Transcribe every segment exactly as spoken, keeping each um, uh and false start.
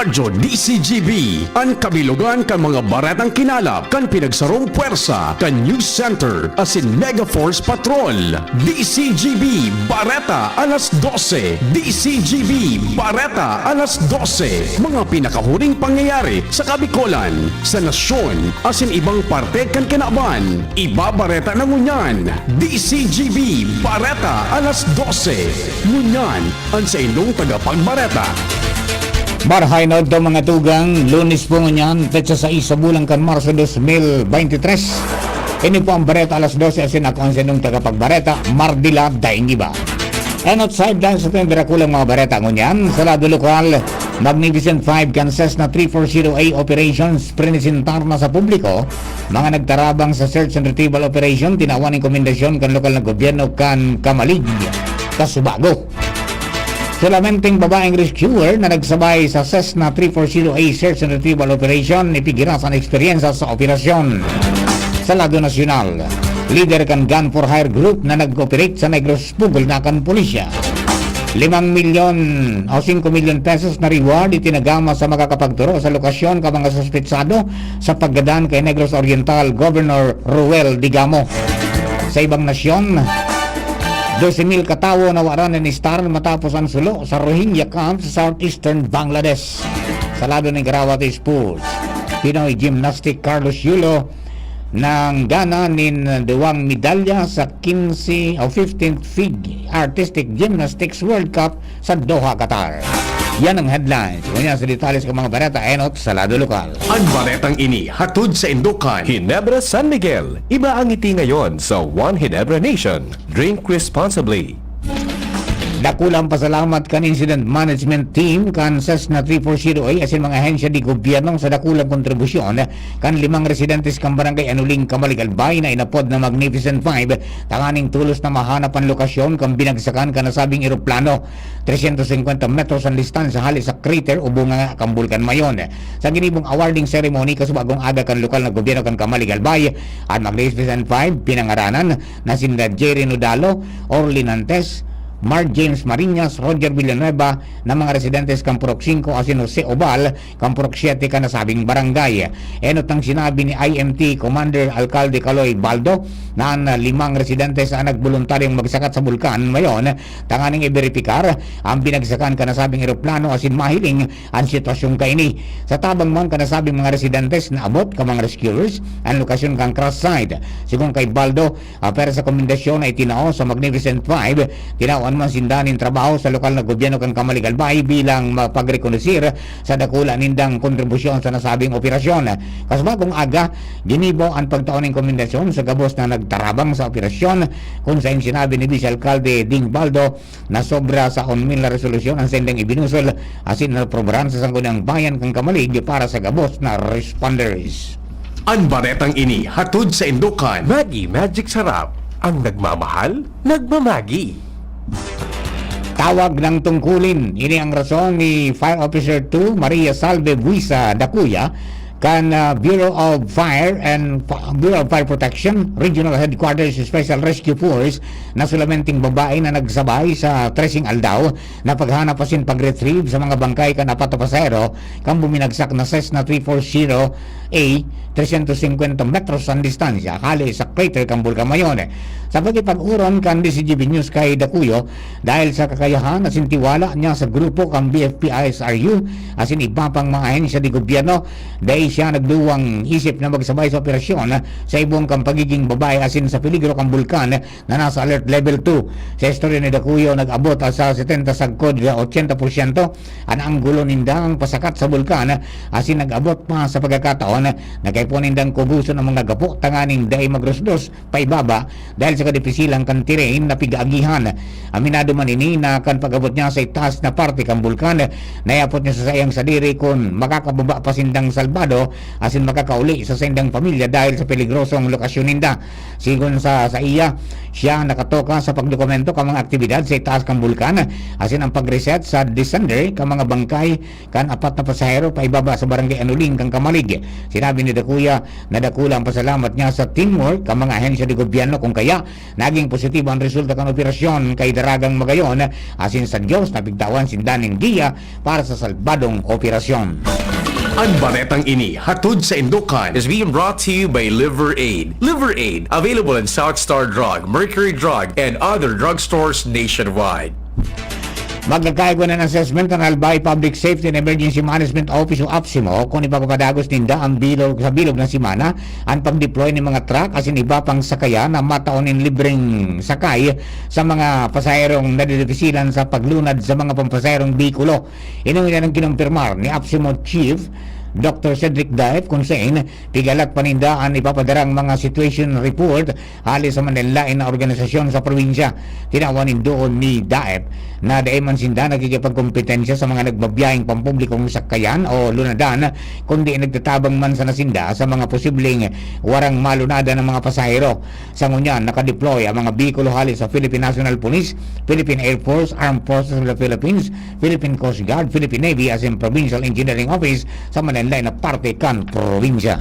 Radyo D C G B, an kabilogan kan mga baretang kinalap kan pinagsarong pwersa kan News Center asin Mega Force Patrol. D C G B Bareta alas dose. D C G B Bareta alas dose. Mga pinakahuring pangyayari sa Kabikolan, sa nasyon, asin ibang parte kan kinaban. Ibabareta na ngunyan. D C G B Bareta alas dose. Ngunyan, an saindong tagapagbareta. Marahay na udto, mga tugang, Lunes po ngunyan, petsa sais sa bulan kan Marso dos mil beintitres. Ini po ang Bareta alas dose, asin ako an saindong tagapagbareta, Mardila Daingiba. And outside dahil sa ating darakulang mga bareta ngunyan, sa lado lokal, Magnificent Five kan Cessna three four zero A Operations, prenesentar na sa publiko mga nagtarabang sa search and retrieval operation, tinawan nin komendasyon kan lokal na gobyerno kan Camalig, Casubago. Solamente ang babaeng rescuer na nagsabay sa Cessna three four zero A Search and Retrieval Operation, ipigirasan eksperyensya sa operasyon sa lado nasyonal. Lider kan Gun for Hire Group na nag-operate sa Negros, pugol na kan pulisya. Limang milyon o singko milyon pesos na reward itinagama sa makakapagturo sa lokasyon kan mga suspetsado sa paggadan kay Negros Oriental Governor Ruel Digamo. Sa ibang nasyon, dose mil katawo nawaran nin istar matapos an sulo sa Rohingya camp sa southeastern Bangladesh. Sa lado nin Garawat Sports, Pinoy gymnastic Carlos Yulo nanggana nin duwang medalya sa kinse o fifteenth FIGGI Artistic Gymnastics World Cup sa Doha, Qatar. Yan ang headlines. Ngunyan sa detalye kan mga bareta, enot sa lado lokal. An baretang ini hatod saindo kan Ginebra San Miguel. Iba ang ngiti ngayon sa One Ginebra Nation. Drink responsibly. Dakulang pasalamat kan Incident Management Team kan Cessna three four zero A asin mga ahensya de gobyerno sa dakulang kontribusyon kan limang residentes kan Barangay Anuling, Camalig, Albay na inapod na Magnificent Five, tanganing tolos na mahanap an lokasyon kan binagsakan kan nasabing eroplano. Tresyentos singkwenta metros an distansya hale sa crater o bunga kan Bulkan Mayon. Sa ginibong awarding ceremony, kasubagong aga kan lokal na gobyerno kan Camalig, Albay, an Magnificent Five, pinangaranan na sinda Jerry Nodalo, Orly Nantes, Mark James Mariñas, Roger Villanueva, na mga residentes kan Purok singko asin Jose Obal, kan Purok siyete kan nasabing barangay. Enot ang sinabi ni I M T Commander Alcalde Caloy Baldo na an limang residentes an nagboluntaryong magsakat sa Bulkan Mayon tanganing iberipikar an binagsakan kan nasabing eroplano asin mahiling an sitwasyon kaini. Sa tabang man kan nasabing mga residentes, naabot kan mga rescuers an lokasyon kan crash site. Sigon kay Baldo, ah, pwera sa komendasyon na itinao sa Magnificent Five, tinawan man sinda nin trabaho sa lokal na gobyerno kan Camalig, Albay bilang mapagrekonosir sa dakula nindang kontribusyon sa nasabing operasyon. Kasubagong aga, ginibo an pagtao nin komendasyon sa gabos na nagtarabang sa operasyon, kun saen sinabi ni Vice Alcalde Ding Baldo na sobra sa un mil na resolusyon an saindang ibinusol asin naprobaran sa Sangguniang Bayan kan Camalig para sa gabos na responders. An baretang ini hatod saindo kan Maggi Magic Sarap, ang nagmamahal, nagmamagi. Tawag ng tungkulin. Ini ang rason ni Fire Officer two, Maria Salve Buisa Dacuya, kan, ah, Bureau of Fire and Fa-, Bureau of Fire Protection, Regional Headquarters Special Rescue Force, na solamenteng babae na nagsabay sa treseng aldaw na paghanap asin pag-retrieve sa mga bangkay kan apat na pasahero kan buminagsak na Cessna three four zero A, tresyentos singkwenta metros an distansya hale sa crater kan Bulkan Mayon. Sa pakikipag-oron kan D C G B News kay Dacuyo, dahil sa kakayahan asin tiwala niya sa grupo kan B F P I S R U asin iba pang mga ahensya de gobyerno, dai siya nagduwang isip na magsabay sa operasyon sa ibong kan pagiging babae asin sa peligro kan bulkan na nasa alert level two. Sa istorya ni Dacuyo, nag-abot sa setenta sagkod, ochenta porsyento, an anggulo nindang pasakat sa bulkan, asin nag-abot pa sa pagkakataon na kaipuhan nindang kubuson an mga gapo tanganing dai magrusdos paibaba dahil sa kadipisilan kan terrain na pig-aagihan. Aminado man ini na kan pag-abot niya sa itaas na parte kan bulkan, nayapot niya sa saiyang sadiri kun makakababa pa sindang salbado asin makakauli sa saindang pamilya dahil sa peligrosong lokasyon ninda. Sigon sa saiya, siya nakatoka sa pagdokumento kan mga aktibidad sa itaas kan bulkan asin an pag-reset sa descender kan mga bangkay kan apat na pasahero paibaba sa Barangay Anuling kan Camalig. Sinabi ni Dacuya na dakula an pasalamat niya sa teamwork kan mga ahensya de gobyerno, kun kaya nagin positibo an resulta kan operasyon kay Daragang Magayon, asin sa Dios na pigtawan sinda nin giya para sa salbadong operasyon. An baretang ini hatod sa Indokan is being brought to you by Liver Aid. Liver Aid, available in South Star Drug, Mercury Drug, and other drugstores nationwide. Magkakaigwa na assessment ang Albay Public Safety and Emergency Management Office o APSEMO kun ipapapadagos ninda ang bilog, sa bilog na semana, ang pag-deploy ng mga truck asin iba pang sakayan na mataon nin libreng sakay sa mga pasaherong nadidipisilan sa paglunad sa mga pampasaherong behikulo. Inong yan ang kinumpirmar ni APSEMO Chief Doctor Cedric Daep, kun sain pigalat pa ninda an ipapadarang mga situation report hali sa manlaen na organisasyon sa probinsya. Tinawan nin duon ni Daep na dai man sinda nakikipagkompetensya sa mga nagbabiyaheng pampublikong sakayan o lunadan, kundi nagtatabang man sana sinda sa mga posibleng warang malunadan ng mga pasahero. Sa ngunyan, nakadeploy ang mga behikulo hali sa Philippine National Police, Philippine Air Force, Armed Forces of the Philippines, Philippine Coast Guard, Philippine Navy asin Provincial Engineering Office sa manlaen na parte kan probinsya.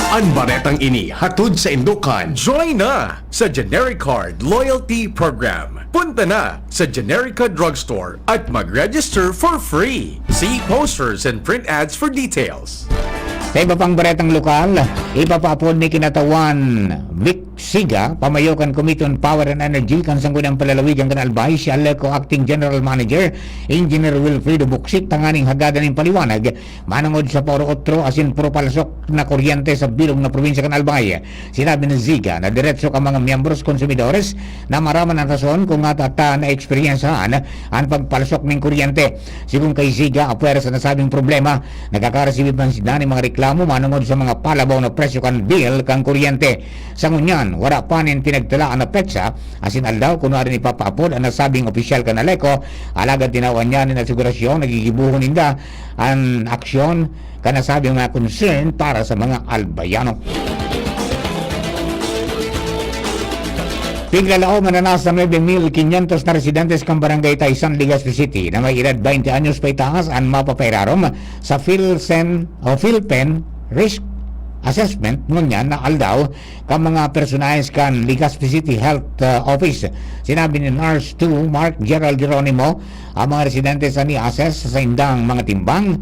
An baretang ini hatod sa Indokan. Join na sa Generic Card Loyalty Program. Punta na sa Generica Drugstore at mag-register for free. See posters and print ads for details. Sa iba pang baretang lokal, ipapaapod ni Kinatawan Vic Siga, pamayo kan Committee on Power and Energy kan Sangguniang Palalawigan kan Albay, si Aleco Acting General Manager, Engineer Wilfredo Buksik, tanganing hagadan nin paliwanag manongod sa puro otro asin puro palsok na kuryente sa bilog na probinsya kan Albay. Sinabi ni Ziga na diretso kan mga miyembros, konsumidores, na maraman an rason kung ngata ta naeksperyensahan an pagpalsok nin kuryente. Sigon kay Ziga, apwera sa nasabing problema, nakakaresibi man sinda nin mga reklamo manongod sa mga palabaw na presyo kan bill kan kuryente. Sa ngunyan, wara pa nin pinagtalaan na petsa asin aldaw kun nuarin ipapaapod an nasabing opisyal kan Aleco, alagad tinawan niya nin asigurasyon na gigibohon ninda an aksyon kan nasabing mga concern para sa mga Albayano. Piglalaom na nasa nuebe mil kinyentos na residentes kan Barangay Taysan, Legazpi City, na may edad baynte anyos paitaas an mapapairarom sa PhilSen o PhilPen Risk Assessment ngunyan na aldaw kan mga personahes kan Legazpi City Health, ah, Office. Sinabi ni Nurse two Mark Gerald Geronimo, ang mga residente sa ni-assess sa saindang mga timbang,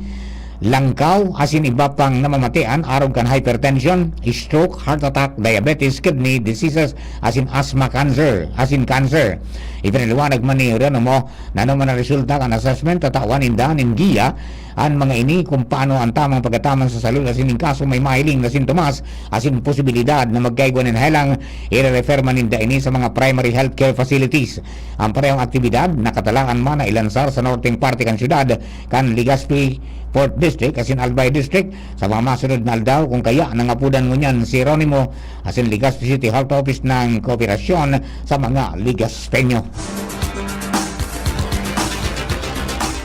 langkaw, asin iba pang namamatean arog kan hypertension, stroke, heart attack, diabetes, kidney diseases, asin asthma cancer, asin cancer. Ipinaliwanag man ni Geronimo na ano man ang resulta kan assessment, tatawan ninda nin giya an mga ini kung paano ang tamang pagkataman sa salud asin in kaso may mahiling na sintomas asin posibilidad na magkaigwa nin helang, ire-refer man ninda ini sa mga primary healthcare facilities. Ang parehong aktibidad nakatalaan man na ilansar sa norteng parte kan syudad kan Legazpi, Fourth District asin Albay District sa mga masunod na aldaw, kung kaya nangapodan ngunyan si Jeronimo asin Legazpi City Health Office ng kooperasyon sa mga Legazpeño.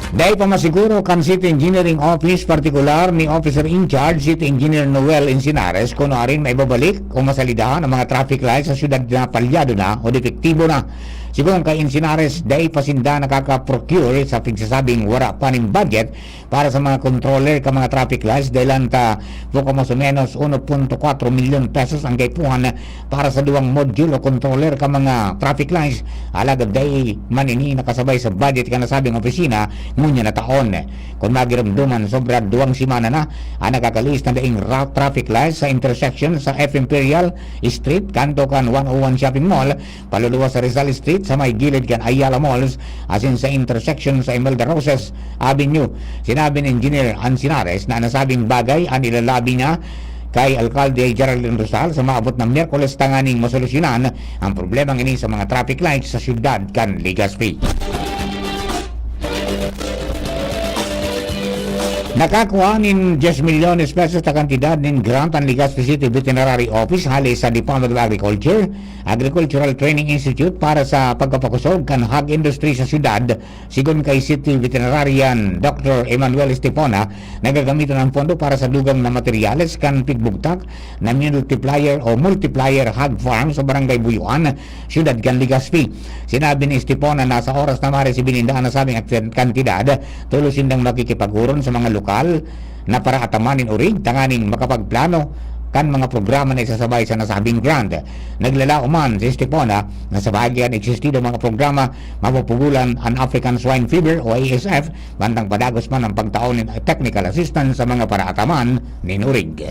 Dai pa masiguro kan City Engineering Office, partikular ni Officer in Charge City Engineer Noel Encinares, kun nuarin maibabalik o masalidahan ang mga traffic lights sa syudad na palyado na o depektibo na. Sigon kay Encinares, dai pa sinda nakaka-procure sa pigsasabing wara pa nin budget para sa mga controller kan mga traffic lights, dahilan ta buko mas o menos uno punto kwatro milyon pesos ang kaipuhan para sa duwang module o controller kan mga traffic lights. Alagad dai man ini nakasabay sa budget kan nasabing opisina ngunyan na taon. Kun magiromdoman, sobra duwang semana na ang nakakaluis na daing ra-, traffic lights sa intersection sa F Imperial Street, kanto kan one oh one Shopping Mall, paluluwas sa Rizal Street, sa may gilid kan Ayala Malls, asin sa intersection sa Imelda Roses Avenue. Sinabi ni Engineer Encinares na nasabing bagay an ilalabi niya kay Alkalde Geraldine Rosal sa maabot na Miyerkules tanganing masolusyonan ang problemang ini sa mga traffic lights sa siyudad kan Legazpi. Nakakua nin diyes milyones pesos na kantidad nin grant an Legazpi City Veterinary Office hali sa Department of Agriculture, Agricultural Training Institute para sa pagpapakusog kan hog industry sa syudad. Sigon kay City Veterinarian Doctor Emmanuel Estepona, nagagamiton an pondo para sa dugang na materyales kan pigbugtak na multiplier o multiplier hog farm sa Barangay Buyuan, siyudad kan Legazpi. Sinabi ni Estepona na sa oras na maresibi ninda an nasabing at-, kantidad, tolos sindang makikipag-oron sa mga lokal na paraataman nin orig tanganing makapagplano kan mga programa na isasabay sa nasabing grant. Naglalaom man si Estepona na sa bahagi kan existidong mga programa, mapupugulan an African Swine Fever o A S F, mantang padagos man ang pagtao nin technical assistance sa mga paraataman nin orig.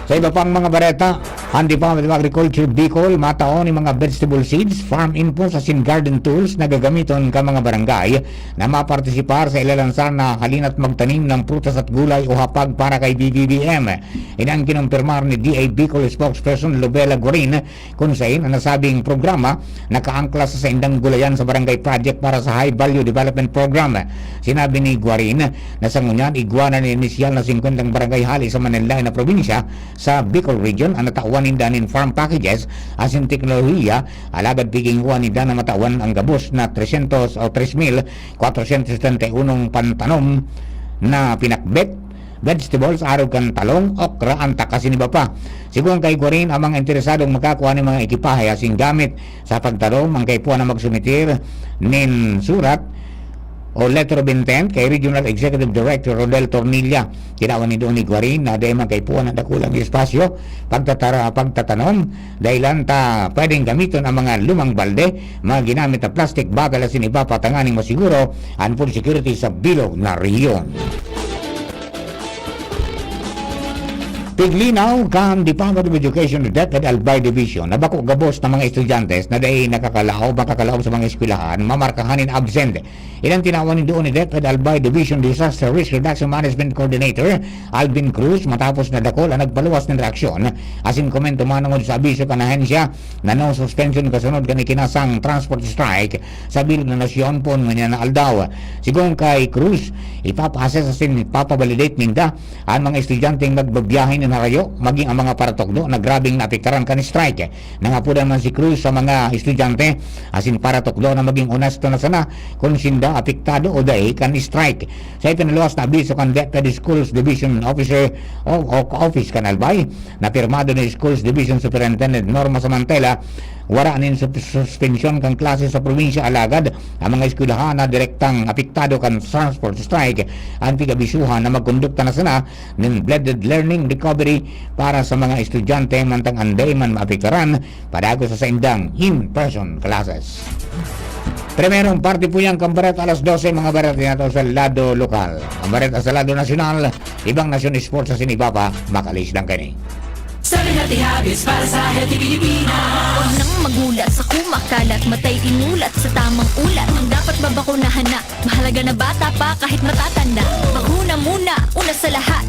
Sa iba pang mga bareta, an Department of Agriculture Bicol matao nin mga vegetable seeds, farm inputs asin garden tools na gagamiton kan mga barangay na mapartisipar sa ilalansar na Halina't Magtanim ng Prutas at Gulay o HAPAG para kay B B B M. Ini ang kinumpirmar ni D A Bicol spokesperson Lobela Guarin, kun sain an nasabing programa nakaangkla sa saindang gulayan sa barangay project para sa High Value Development Program. Sinabi ni Guarin na sa ngunyan igwa na nin inisyal na singkwentang barangay hali sa manlaen na probinsya sa Bicol Region an natawan ninda nin farm packages asin teknolohiya, alagad pigingwa ninda na matawan an gabos na tresyentos o tres mil kwatrosyentos setenta y unong pantanom na pinakbet, vegetables, arog kan talong, okra, antak asin iba pa. Sigon kay Guarin, ang mga interesadong makakua nin mga ekipahe asin gamit sa pagtanom, ang kaipuhan na magsumitir nin surat o letter of intent kay Regional Executive Director Rodel Tornilla. Tinawan nindo ni Guarin na dai man kaipuhan ang dakulang espasyo pagtatara-, pagtatanom, dahilan ta pwedeng gamiton ang mga lumang balde, mga ginamit na plastic bottle asin iba pa tanganing masiguro an food security sa bilog na rehiyon. Piglinaw kan Department of Education DepEd Albay Division na bako gabos na mga estudyante na dai nakakalaog, makakalaog sa mga eskwelahan, mamarkahan nin absent. Iyan an tinawan nin duon ni DepEd Albay Division Disaster Risk Reduction Management Coordinator Alvin Cruz matapos na dakul an nagpaluwas nin reaksyon asin komento manongod sa abiso kan ahensya na no suspension kasunod kan ikinasang transport strike sa bilog na nasyon poon ngunyan na aldaw. Sigon kay Cruz, ipapa-assess asin ipapabalidate ninda an mga estudyanteng nagbabiyahe nin harayo, magin ang mga paratukdo na grabeng naapektaran kan strike. Nangapodan man si Cruz sa mga estudyante asin paratukdo na magin onesto na sana kun sinda apektado o dai kan strike. Sa ipinaluwas na abiso kan DepEd Schools Division Officer o, o Office kan Albay, na pirmado ni Schools Division Superintendent Norma Samantela, wara nin sup-, suspensyon kan klase sa probinsya, alagad ang mga eskwelahan na direktang apektado kan transport strike an pig-abisuhan na magkondukta na sana nin blended learning recovery para sa mga estudyante mantang an dai man maapektaran padagos sa saindang in-person classes. Primerong parte po yan, kambareta, alas dose, mga bareta, nato sa lado lokal. Kambareta, sa lado nasyonal, ibang nasyon, sports, asin iba pa, makalis lang kaini. Seven Healthy Habits para sa Healthy Pilipinas. Huwag nang magulat sa kumakalat, matay imulat sa tamang ulat. Ang dapat babakunahan na, mahalaga na bata pa kahit matatanda. Bakuna muna, una sa lahat.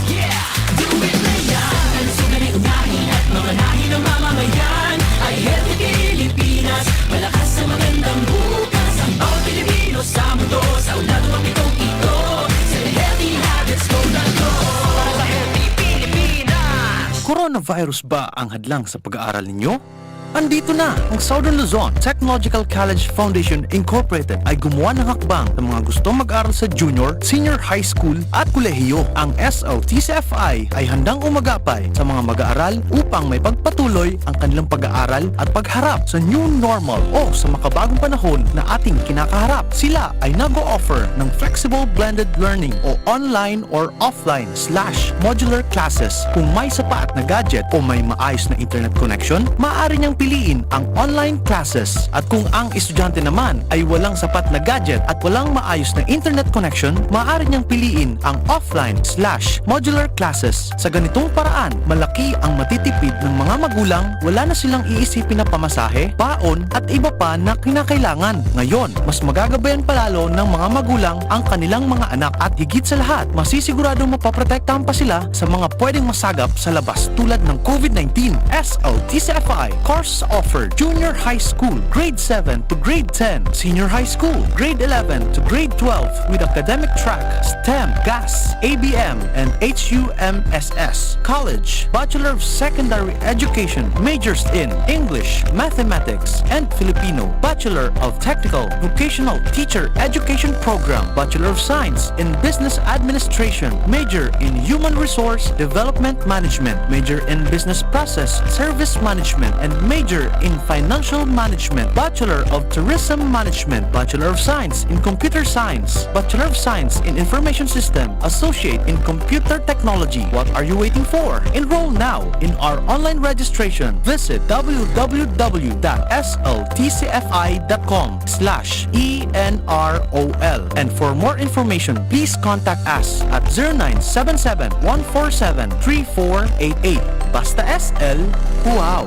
Yeah! Do it na yan! Kalusugan ay unahin at mamanahin ng mamamayan. Ay Healthy Pilipinas, malakas sa magandang bukas. Ang bawat Pilipino sa mundo, sa ulado ang pitong ito. Sa Healthy Habits, go na go! Para sa Healthy Pilipinas! Coronavirus ba ang hadlang sa pag-aaral ninyo? Andito na! Ang Southern Luzon Technological College Foundation Incorporated ay gumawa ng hakbang sa mga gustong mag-aral sa junior, senior high school at kolehiyo. Ang S L T C F I ay handang umagapay sa mga mag-aaral upang maipagpatuloy ang kanilang pag-aaral at pagharap sa new normal o sa makabagong panahon na ating kinakaharap. Sila ay nag-o-offer ng flexible blended learning o online or offline slash modular classes. Kung may sapat na gadget o may maayos na internet connection, maaari niyang piliin ang online classes. At kung ang estudyante naman ay walang sapat na gadget at walang maayos na internet connection, maaari niyang piliin ang offline slash modular classes. Sa ganitong paraan, malaki ang matitipid ng mga magulang, wala na silang iisipin na pamasahe, baon, at iba pa na kinakailangan. Ngayon, mas magagabayan pa lalo ng mga magulang ang kanilang mga anak at higit sa lahat, masisiguradong mapoprotektahan pa sila sa mga pwedeng masagap sa labas tulad ng COVID nineteen. S L T C F I, Course offered: junior high school, grade seven to grade ten, senior high school, grade eleven to grade twelve, with academic track, STEM, GAS, A B M, and H U M S S. College, Bachelor of Secondary Education, majors in English, Mathematics, and Filipino, Bachelor of Technical Vocational Teacher Education Program, Bachelor of Science in Business Administration, major in Human Resource Development Management, major in Business Process Service Management, and major in Financial Management, Bachelor of Tourism Management, Bachelor of Science in Computer Science, Bachelor of Science in Information System, Associate in Computer Technology. What are you waiting for? Enroll now in our online registration. Visit w w w dot s l t c f i dot com slash e n r o l. And for more information, please contact us at zero nine seven seven, one four seven, three four eight eight. Basta S L, wow!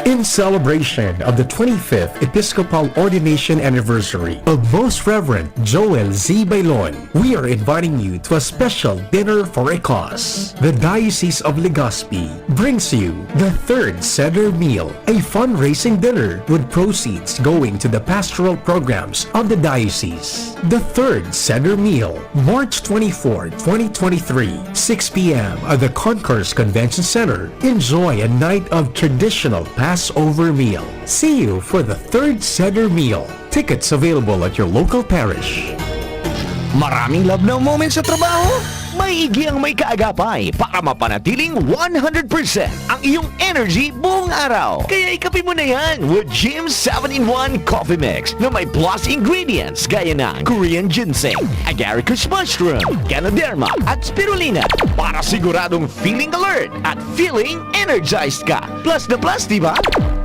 In celebration of the twenty-fifth Episcopal Ordination Anniversary of Most Reverend Joel Z. Bailon, we are inviting you to a special dinner for a cause. The Diocese of Legazpi brings you the third Seder meal, a fundraising dinner with proceeds going to the pastoral programs of the diocese. The third Seder meal, March twenty-fourth, twenty twenty-three, six p m at the Concourse Convention Center. Enjoy a night of traditional Passover meal. See you for the third Seder meal. Tickets available at your local parish. Maraming love now moments sa trabaho? Maigi ang may kaagapay para mapanatiling one hundred percent ang iyong energy buong araw. Kaya ikape mo na yan with Jim seven-in-one Coffee Mix na may plus ingredients gaya ng Korean ginseng, agaricus mushroom, ganoderma, at spirulina para siguradong feeling alert at feeling energized ka. Plus na plus, di ba?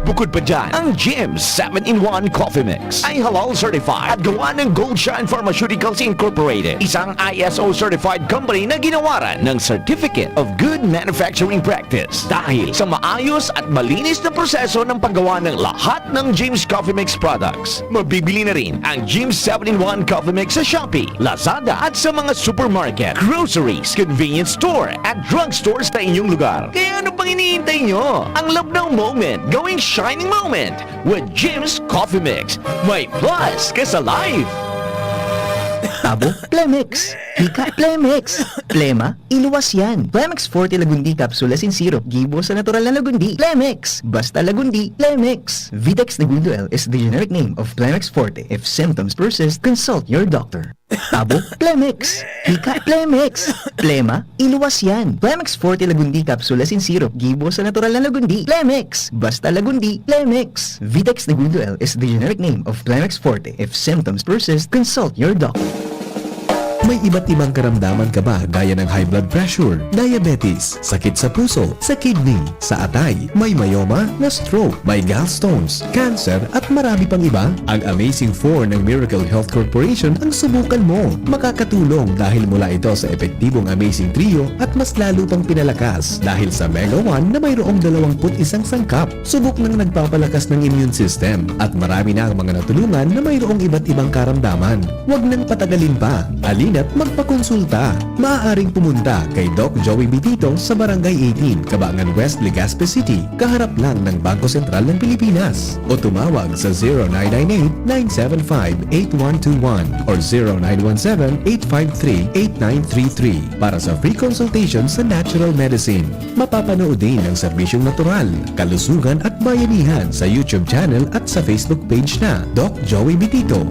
Bukod pa dyan, ang Jim seven-in-one Coffee Mix ay halal certified at gawa ng Gold Shine Pharmaceuticals Incorporated, isang I S O certified company na ginawaran ng Certificate of Good Manufacturing Practice dahil sa maayos at malinis na proseso ng paggawa ng lahat ng Jim's Coffee Mix products. Mabibili na rin ang Jim's seven-in-one Coffee Mix sa Shopee, Lazada at sa mga supermarket, groceries, convenience store at drugstore sa inyong lugar. Kaya ano pang hinihintay nyo? Ang love now moment, gawing shining moment with Jim's Coffee Mix. May plus ka sa life! Tabo, Plemex. Hika, Plemex. Plema, iluwas yan. Plemex Forte Lagundi Capsule as in syrup. Gibo sa natural na Lagundi. Plemex. Basta Lagundi, Plemex. Vitex Negundo L is the generic name of Plemex Forte. If symptoms persist, consult your doctor. Tabo, Plemex. Hika, Plemex. Plema, iluwas yan. Plemex Forte Lagundi Capsule as in syrup. Gibo sa natural na Lagundi. Plemex. Basta Lagundi, Plemex. Vitex Negundo L is the generic name of Plemex Forte. If symptoms persist, consult your doctor. May iba't ibang karamdaman ka ba, gaya ng high blood pressure, diabetes, sakit sa puso, sa kidney, sa atay, may myoma, na-stroke, may gallstones, cancer, at marami pang iba? Ang Amazing Four ng Miracle Health Corporation ang subukan mo. Makakatulong dahil mula ito sa epektibong Amazing Trio at mas lalo pang pinalakas dahil sa Mega One na mayroong dalawampu't isang sangkap. Subok ng nagpapalakas ng immune system at marami na ang mga natulungan na mayroong iba't ibang karamdaman. Huwag nang patagalin pa. Halina't magpakonsulta. Maaaring pumunta kay Doc Joey Bitito sa Barangay eighteen, Cabangan West, Legazpi City, kaharap lang ng Bangko Sentral ng Pilipinas. O tumawag sa zero nine nine eight, nine seven five, eight one two one or zero nine one seven, eight five three, eight nine three three para sa free consultation sa natural medicine. Mapapanood din ang serbisyong natural, kalusugan at bayanihan sa YouTube channel at sa Facebook page na Doc Joey Bitito.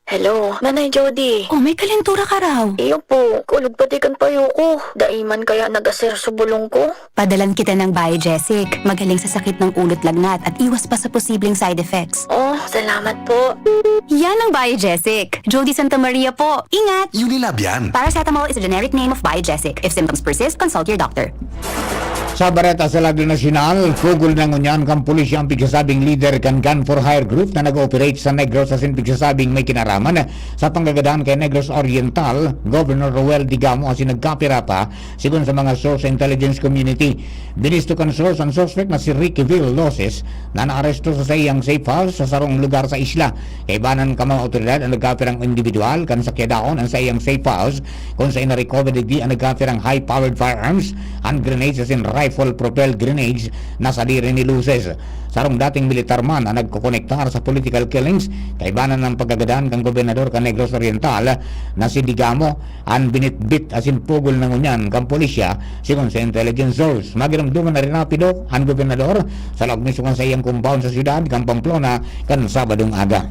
Hello, Nanay Jody. Oh, may kalentura ka raw. Iyo po, kulog pati kan payo ko. Dai man kaya nag-aser sa bulong ko? Padalan kita ng Biogesic. Magaling sa sakit ng ulo't lagnat at iwas pa sa posibleng side effects. Oh, salamat po. Yan ang Biogesic. Jody Santa Maria po. Ingat! Unilab yan. Paracetamol is a generic name of Biogesic. If symptoms persist, consult your doctor. Sa Bareta sa Radyo Nasyonal, pugol na ngunyan kan pulisya ang pigsasabing lider kan gun for hire group na nag-ooperate sa Negros asin pigsasabing may kinaraman sa panggagadan kay Negros Oriental, Governor Roel Digamo asin nagkapira pa, sigon sa mga source sa intelligence community. Binisto kan source ang suspect na si Ricky Vil Loses na naaresto sa saiyang safe house sa sarong lugar sa isla. Kaibanan kan mga otoridad ang nagkapirang individual kan sakyadaon an saiyang safe house, kun saen na-recover digdi ang nagkapirang high-powered firearms, hand grenades asin rifle-propelled grenades na sadiri ni Loses. Sarong dating militar man ang nagkokonektar sa political killings, kaibanan an pagkagadan kan gobernador kan Negros Oriental na si Digamo, an binitbit asin pugol na ngunyan kan pulisya, sigon sa intelligence source. Magiromdoman na rin rapido an gobernador sa laog mismo kan saiyang compound sa siyudad kan Pamplona kan Sabadong aga.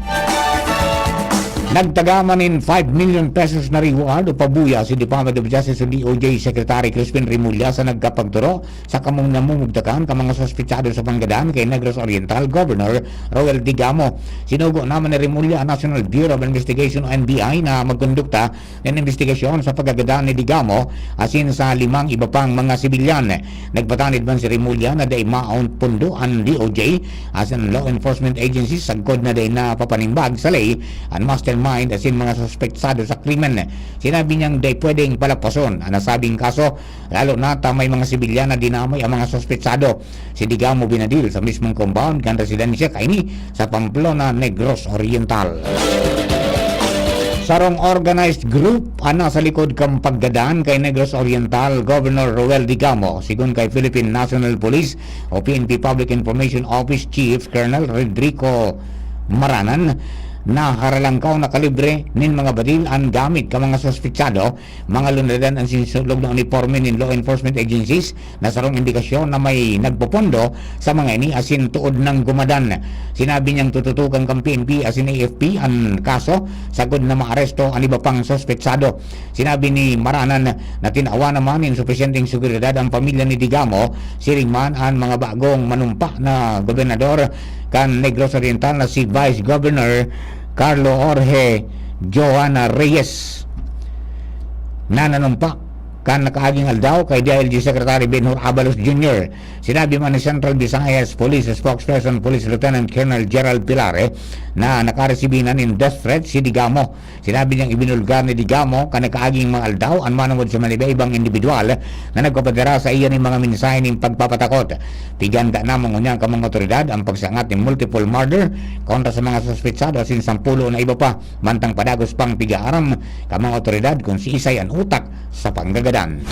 Nagtaga man nin five million pesos na reward o pabuya si Department of Justice o D O J Secretary Crispin Remulla sa nagkapagturo sa kamong namumugtakan kan mga suspetsado sa panggadan kay Negros Oriental Governor Roel Digamo. Sinugo naman ni Remulla ang National Bureau of Investigation o N B I na magkondukta nin imbestigasyon sa pagkagadan ni Digamo asin sa limang iba pang mga sibilyan. Nagpatanid man si Remulla na dai maon pondo an D O J asin law enforcement agencies sagkod na dai napapanimbag sa ley an mastermind asin mga suspetsado sa krimen. Sinabi niyang dai pwedeng palapason an nasabing kaso, lalo na ta may mga sibilyan na dinamay ang mga suspetsado. Si Digamo binadil sa mismong compound kan residensya kaini sa Pamplona, Negros Oriental. Sarong organized group an nasa likod kan paggadan kay Negros Oriental Governor Roel Digamo, sigon kay Philippine National Police o P N P Public Information Office Chief Colonel Rodrigo Maranan. Naharalangkaw na kalibre nin mga badil an gamit kan mga suspetsado, mga lunadan an sinsulog na uniporme nin law enforcement agencies na sarong indikasyon na may nagpopondo sa mga ini asin tood nang gumadan. Sinabi niyang tututukan kan P N P asin A F P an kaso sagkod na maaresto an iba pang suspetsado. Sinabi ni Maranan na tinawan naman nin supisyenteng seguridad an pamilya ni Digamo, siring man an mga bagong manumpa na gobernador kan Negros Oriental na si Vice Governor Carlo Jorge Joana Reyes na nanumpa kan nakaaging aldaw kay D I L G Secretary Benhur Abalos Junior. Sinabi man ni Central Visayas Police Spokesperson Police Lieutenant Colonel Gerald Pilare na nakaresibi na nin death threat si Digamo. Sinabi niyang ibinulgar ni Digamo kan nakaaging mga aldaw an manongod sa mga iba-ibang indibidwal na nagpapadara sa iya nin mga mensahe nin pagpapatakot. Tiganda na man ngunyan kan mga otoridad an pagsangat nin multiple murder kontra sa mga suspetsado asin sampulo na iba pa. Mantang padagos pang pig-aaram kan mga otoridad kun siisay an utak sa panggagadan.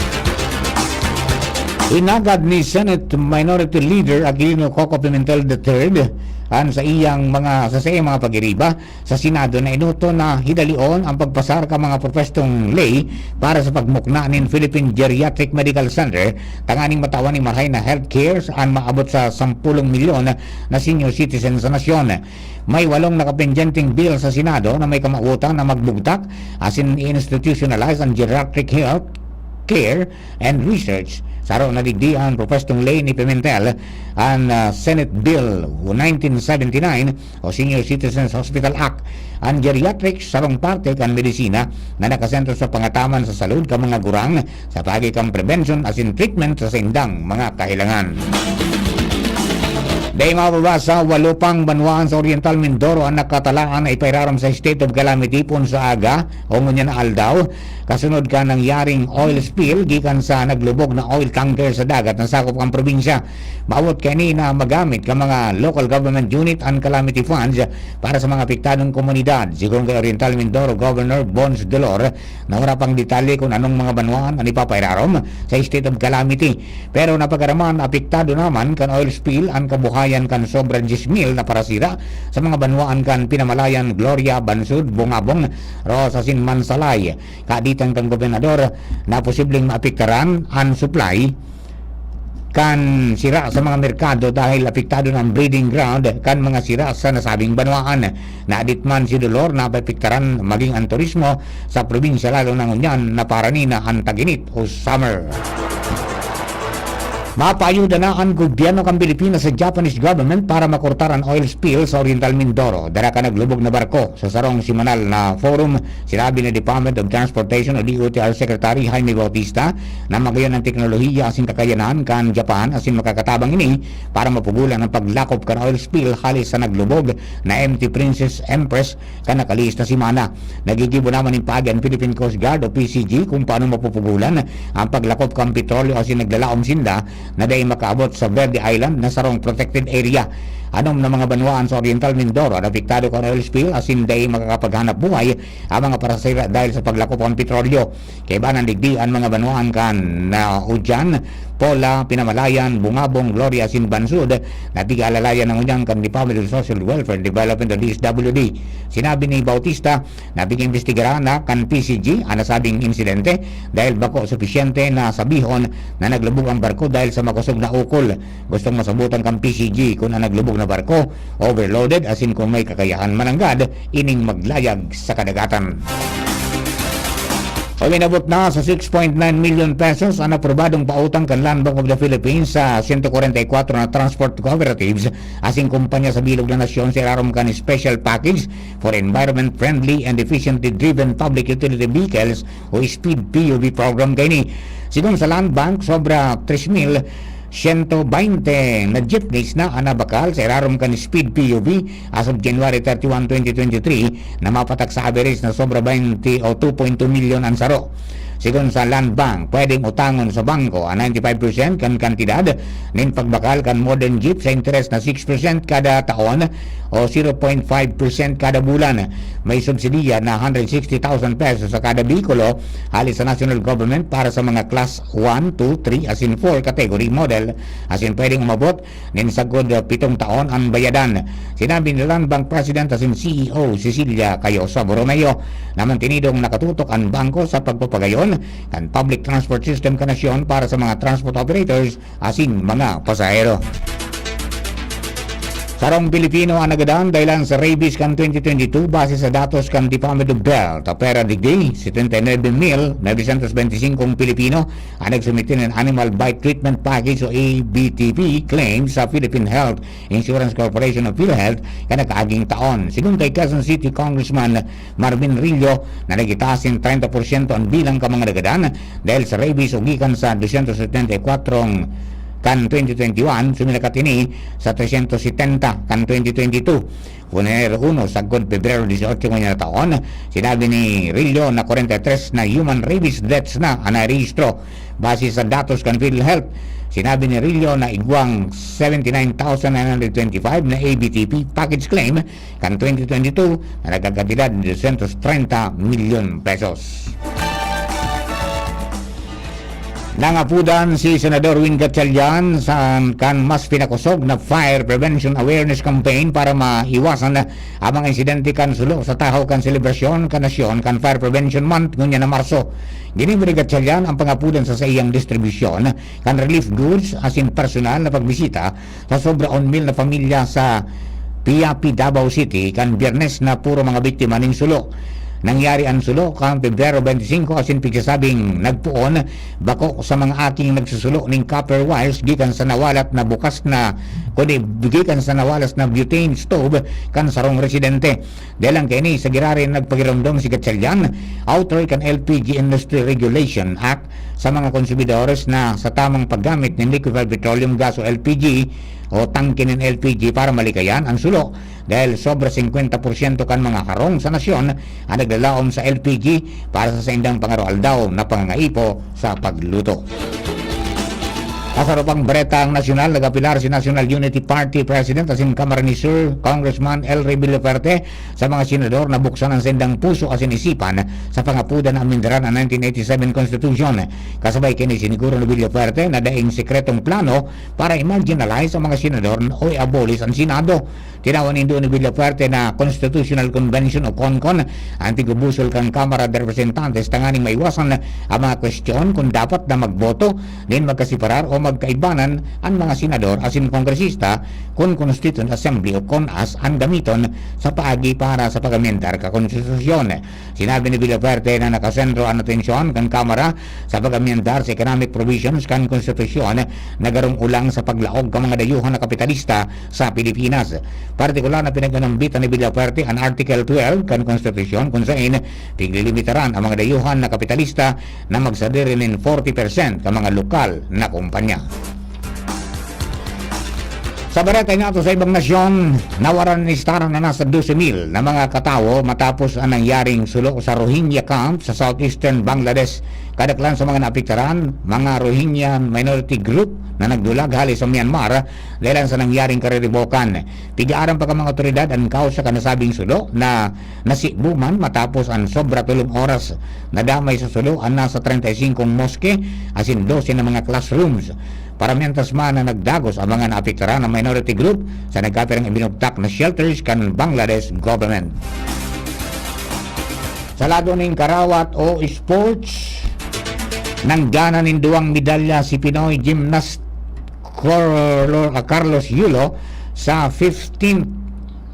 Hinagad ni Senate Minority Leader Aquilino Coco Pimentel the third an sa iyang mga, sa saiyang mga pagiriba sa Senado na enoto na hidalion ang pagpasar kan mga propwestong ley para sa pagmukna nin Philippine Geriatric Medical Center tanganing matawan nin marahay na healthcare an maabot sa sampulong milyon na senior citizen sa nasyon. May walong nakapendyenteng bill sa Senado na may kamawotan na magbugtak asin i-institutionalize ang geriatric health care and research. Saro na digdi ang propwestong ley ni Pimentel, an, ah, Senate Bill nineteen seventy-nine o Senior Citizens Hospital Act. An geriatrics sarong parte kan medisina na nakasentro sa pangataman sa salud kan mga gurang sa paagi kan prevention asin treatment sa saindang mga kahelangan. Dai mababa sa walo pang banwaan sa Oriental Mindoro an nakatalaan na ipairarom sa state of calamity poon sa aga o ngunyan na aldaw, kasunod kan nangyaring oil spill gikan sa naglubog na oil tanker sa dagat na sakop kan probinsya. Maabot kaini na magamit kan mga local government unit an calamity funds para sa mga apektadong komunidad. Sigon kay Oriental Mindoro Governor Bons Dolor, nawara pang detalye kun anong mga banwaan an ipapairarom sa state of calamity. Pero napag-araman na apektado naman kan oil spill an kabuhayan kan sobra dyes mil na parasira sa mga banwaan kan Pinamalayan, Gloria, Bansud, Bongabong, Roxas asin Mansalay. Kaaditan kan gobernador na posibleng maapektaran an supply kan sira sa mga merkado dahil apektado na ang breeding ground kan mga sira sa nasabing banwaan. Naadit man si Dolor na maapektaran magin ang turismo sa probinsya, lalo na ngunyan na parani na an tag-init o summer. Mapaayuda na an gobyerno kan Pilipinas sa Japanese government para makurtar an oil spill sa Oriental Mindoro, dara kan naglubog na barko. Sa sarong semanal na forum, sinabi ni Department of Transportation o D O T R Secretary Jaime Bautista na magayon an teknolohiya asin kakayanan kan Japan asin makakatabang ini para mapugolan an paglakop kan oil spill hali sa naglubog na M T Princess Empress kan nakalihis na semana. Naggigibo naman nin paagi an Philippine Coast Guard o P C G kun paano mapupugolan an paglakop kan petrolyo asin naglalaom sinda na dai makaabot sa Verde Island na sarong protected area. Anom na mga banwaan sa Oriental Mindoro an apektado kan oil spill asin dai makakapaghanap buhay ang mga pasahero dahil sa paglakop kan petrolyo. Kaiba na digdi an mga banwaan kan, ah, Ujan, Pola, Pinamalayan, Bungabong, Gloria asin Bansud na pig-aalalayan na ngunyan kan Department of Social Welfare and Development o D S W D. Sinabi ni Bautista na pig-imbestigaran na kan P C G an nasabing insidente dahil bako supisyente na sabihon na naglubog ang barko dahil sa makosog na ukol. Gustong masabotan kan P C G kun an naglubog na barko overloaded asin kun may kakayahan mananggad ining maglayag sa kadagatan. Uminabot na sa six point nine million pesos an aprobadong pautang kan Land Bank of the Philippines sa sento kwarenta y kwatro na transport cooperatives asin kumpanya sa bilog na nasyon sa irarom kan Special Package for Environment Friendly and Efficiently Driven Public Utility Vehicles o SPEED P U V program kaini. Sigon sa Land Bank, sobra tres mil sento baynte na jeepneys na an nabakal sa irarom kan SPEED P U V as of January thirty-one, twenty twenty-three, na mapatak sa average na sobra baynte o two point two milyon an saro. Sigon sa Land Bank, pwedeng utangon sa bangko an ninety-five percent kan kantidad nin pagbakal kan modern jeep sa interes na six percent kada taon o zero point five percent kada bulan. May subsidiya na hundred sixty thousand pesos sa kada behikulo hali sa national government para sa mga class one, two, three asin four category model, asin pwedeng umabot nin sagkod, ah, pitong taon an bayadan. Sinabi ni Land Bank President asin C E O Cecilia Cayosa Borromeo na mantinidong nakatutok an bangko sa pagpapagayon kan public transport system kan nasyon para sa mga transport operators asin mga pasahero. Sarong Pilipino an nagadan dahelan sa rabies kan twenty twenty-two base sa datos kan Department of Health. Apwera digdi, setenta y nuebe mil novecientos benti singkong Pilipino an nagsumite nin Animal Bite Treatment Package o A B T P claim sa Philippine Health Insurance Corporation o PhilHealth kan nakaaging taon. Sigon kay Quezon City Congressman Marvin Rillo na nagitaas nin treinta porsyento an bilang kan mga nagadan dahil sa rabies o gikan sa dosyentos setenta y kwatro kan twenty twenty-one, suminakat ini sa tresyentos setenta kan twenty twenty-two. Kun Enero uno sagkod Pebrero dieciocho ngunyan na taon, sinabi ni Rillo na kwarenta y tres na human rabies deaths na an narehistro. Base sa datos kan PhilHealth, sinabi ni Rillo na igwang seventy nine thousand nine hundred twenty five na A B T P package claim kan twenty twenty-two na nagkakantidad dosyentos treinta milyon pesos. Nangapudan si Senador Win Gatchalian sa kan mas pinakosog na fire prevention awareness campaign para maiwasan ang mga insidente kan sulo sa tahaw kan selebrasyon kan nasyon kan Fire Prevention Month ngunyan na Marso. Ginibo ni Gatchalian ang pangapudan sa saiyang distribusyon kan relief goods asin personal na pagbisita sa sobra on mil na pamilya sa Piapi, Davao City kan Biyernes na puro mga biktima nin sulo. Nangyari an sulo kan Pebrero twenty-five asin pigsasabing nagpoon bako sa mga aking nagsusulo nin copper wires gikan sa nawalat na bukas na, kundi gikan sa nawalas na butane stove kan sarong residente. Dahelan kaini, sa giraray na nagpagiromdom si Gatchalian, author kan L P G Industry Regulation Act, sa mga konsumidores na sa tamang paggamit nin liquefied petroleum gas o L P G o tangke nin L P G para malikayan an sulo, dahil sobra singkwenta porsyento kan mga harong sa nasyon an naglalaom sa L P G para sa saindang pangaraw-aldaw na pangangaipo sa pagluto. Sa saro pang baretang nasyonal, nag-apelar si National Unity Party President asin Camarines Sur Congressman Elry Villafuerte sa mga senador na buksan an saindang puso asin isipan sa pangapudan na amendaran an nineteen eighty-seven Constitution. Kasabay kaini, siniguro ni Villafuerte na daing sekretong plano para i-marginalize ang mga senador o i-abolish an Senado. Tinawan nindo ni Villafuerte na Constitutional Convention o CONCON an tigubusol kan Kamara de Representantes tanganing maiwasan ang mga kwestiyon kung dapat na magboto nin magkaseparar o pagkaibanan an mga senador asin kongresista kun Constituent Assembly o CONAS an gamiton sa paagi para sa pag-amendar kan konstitusyon. Sinabi ni Villafuerte na nakasentro an atensyon kan Kamara sa pag-amendar sa economic provisions kan konstitusyon na garong ulang sa paglaog kan mga dayuhan na kapitalista sa Pilipinas. Partikular na pinag-anambitan ni Villafuerte an Article twelve kan konstitusyon, kun saen piglilimitaran ang mga dayuhan na kapitalista na magsadiri nin forty percent kan mga lokal na kumpanya. Sa bareta nato sa ibang nasyon, nawaran nin listahan na nasa dose mil na mga katawo matapos ang nangyaring sulo sa Rohingya camp sa southeastern Bangladesh. Kadaklan sa mga naapektaran, mga Rohingya minority group na nagdulag hali sa Myanmar dahilan sa nangyaring kariribokan. Pig-aaram pa kan mga awtoridad an kausa kan nasabing sulo na nasibo man matapos an sobra tolong oras. Nadamay sa sulo an nasa treinta y cinco moske asin dose na mga classrooms. Paramientras man na nagdagos ang mga naapektaran na minority group sa nagkapirang ibinugtak na shelters kan Bangladesh government. Sa lado nin karawat o sports, nanggana nin duwang medalya si Pinoy gymnast Carlo-, ah, Carlos Yulo sa fifteenth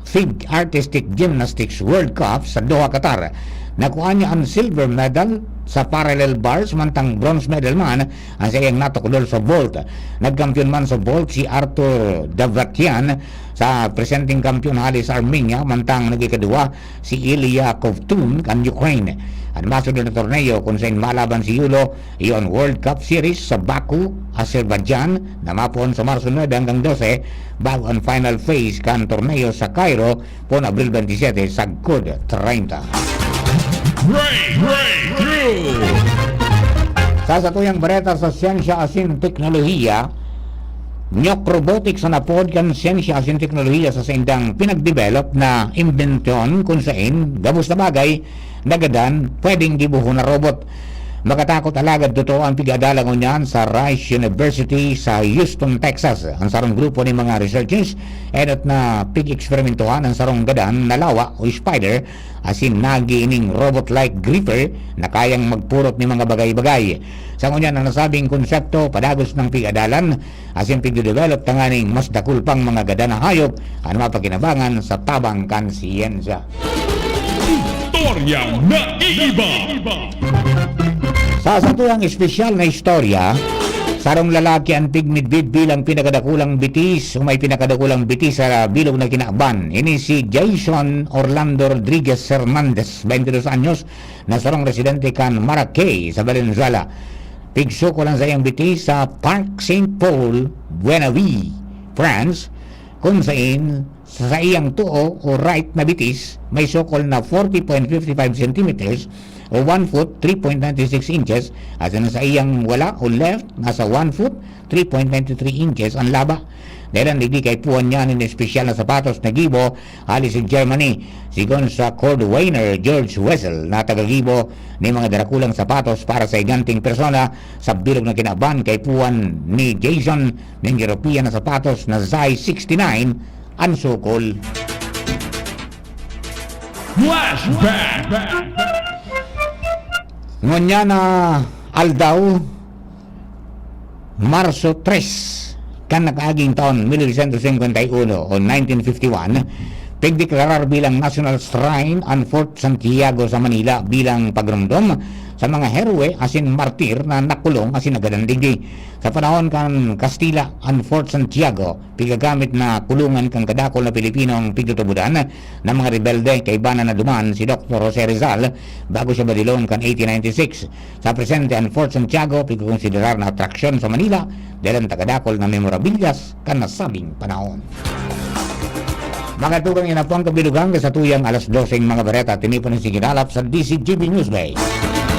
FIG Artistic Gymnastics World Cup sa Doha, Qatar. Nakuha niya an silver medal sa parallel bars, mantang bronze medal man ang saiyang natukdol sa vault. Nagkampiyon man sa vault si Artur Davrakian, sa presenteng kampiyon hali sa Armenia, mantang nag-ikaduwa si Ilya Kovtun kan Ukraine. An masunod na torneo kun saen malaban si Yulo, iyo an World Cup Series sa Baku, Azerbaijan, na mapoon sa Marso nuebe hanggang dose, bago an final phase kan torneo sa Cairo, poon Abril twenty-seven sagkod treinta. Break, breakthrough! Sa satuyang bareta sa siyensya asin teknolohiya, Nyok Robotics an apood kan siyensya asin teknolohiya sa saindang pinagdevelop na imbensyon kun saen gabos na bagay na gadan pwedeng gibohon na robot. Makatakot alagad totoo an pig-adalan ngunyan sa Rice University sa Houston, Texas. An sarong grupo nin mga researchers enot na pig-eksperimentohan an sarong gadan na lawa o spider asin nagi ining robot-like gripper na kayang magpurot nin mga bagay-bagay. Sa ngunyan, an nasabing konsepto padagos nang pig-adalan asin pigde-develop tanganing mas dakul pang mga gadan na hayop an mapakinabangan sa tabang kan siyensya. Istoryang naiiba. Sa satuyang espesyal na istorya, sarong lalaki an pigmidbid bilang pinakadakulang bitis o may pinakadakulang bitis sa bilog na kinaban. Ini si Jason Orlando Rodriguez Hernandez, twenty dos anyos, na sarong residente kan Maracay sa Valenzuela. Pigsukol an saiyang bitis sa Parc Saint Paul, Buenavi, France, kun saen sa saiyang tuo o right na bitis, may sukol na forty point fifty five centimeters o one foot, three point ninety six inches, at sa saiyang wala o left, nasa one foot, three point ninety three inches an laba. Dahelan digdi kaipuhan niya nin espesyal na sapatos na gibo hali sa Germany. Sigon sa cordwainer George Wessel na taga-gibo nin mga darakulang sapatos para sa higanteng persona sa bilog na kinaban, kaipuhan ni Jason nin European na sapatos na size sixty-nine an sukol. Flashback! Ngunyan na aldaw, Marso tres, kan nakaaging taon mil novecientos cincuenta y uno o nineteen fifty-one, pigdeklarar bilang National Shrine an Fort Santiago sa Manila bilang pagromdom sa mga heroe asin martir na nakulong asin nagadan digdi. Sa panahon kan Kastila, an Fort Santiago pigagamit na kulungan kan kadakul na Pilipinong pigtutubodan na mga rebelde. Kaiba na duman si Doktor Jose Rizal bago siya madilon kan eighteen ninety-six. Sa presente, an Fort Santiago pigkokonsiderar na atraksyon sa Manila dahel an tagadakul na memorabilias kan nasabing panahon. Mga tugang, yan na po ang kabilugan sa tuyang alas doseng mga bareta. Tinipon ang siginalap sa D Z G B Newsbay.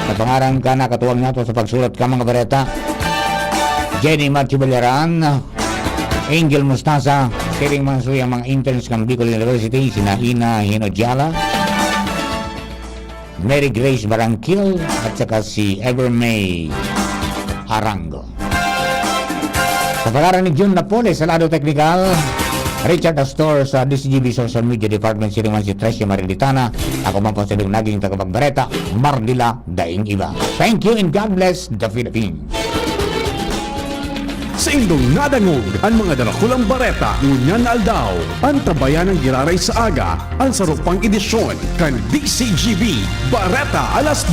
Sa pangaran kan nakatuwang nato sa pagsurat kan mga bareta, Jenny Matthew Ballaran, Angel Mostaza, siring man sa tuyang mga interns kan Bicol University, sina Ina Hinojala, Mary Grace Barangkil, at saka si Evermay Arango. Sa pangaran ni Jun Napoli sa lado teknikal, Richard Astor sa D Z G B Social Media Department, siring man si Trecia Marilitana. Ako man po sa inyong naging tagapagbareta, Mardila Daing Iba. Thank you and God bless the Philippines. Saindong nadangog an mga darakulang bareta ngunyan na aldaw. Antabayan giraray sa aga an saro pang edisyon kan D C G B Bareta alas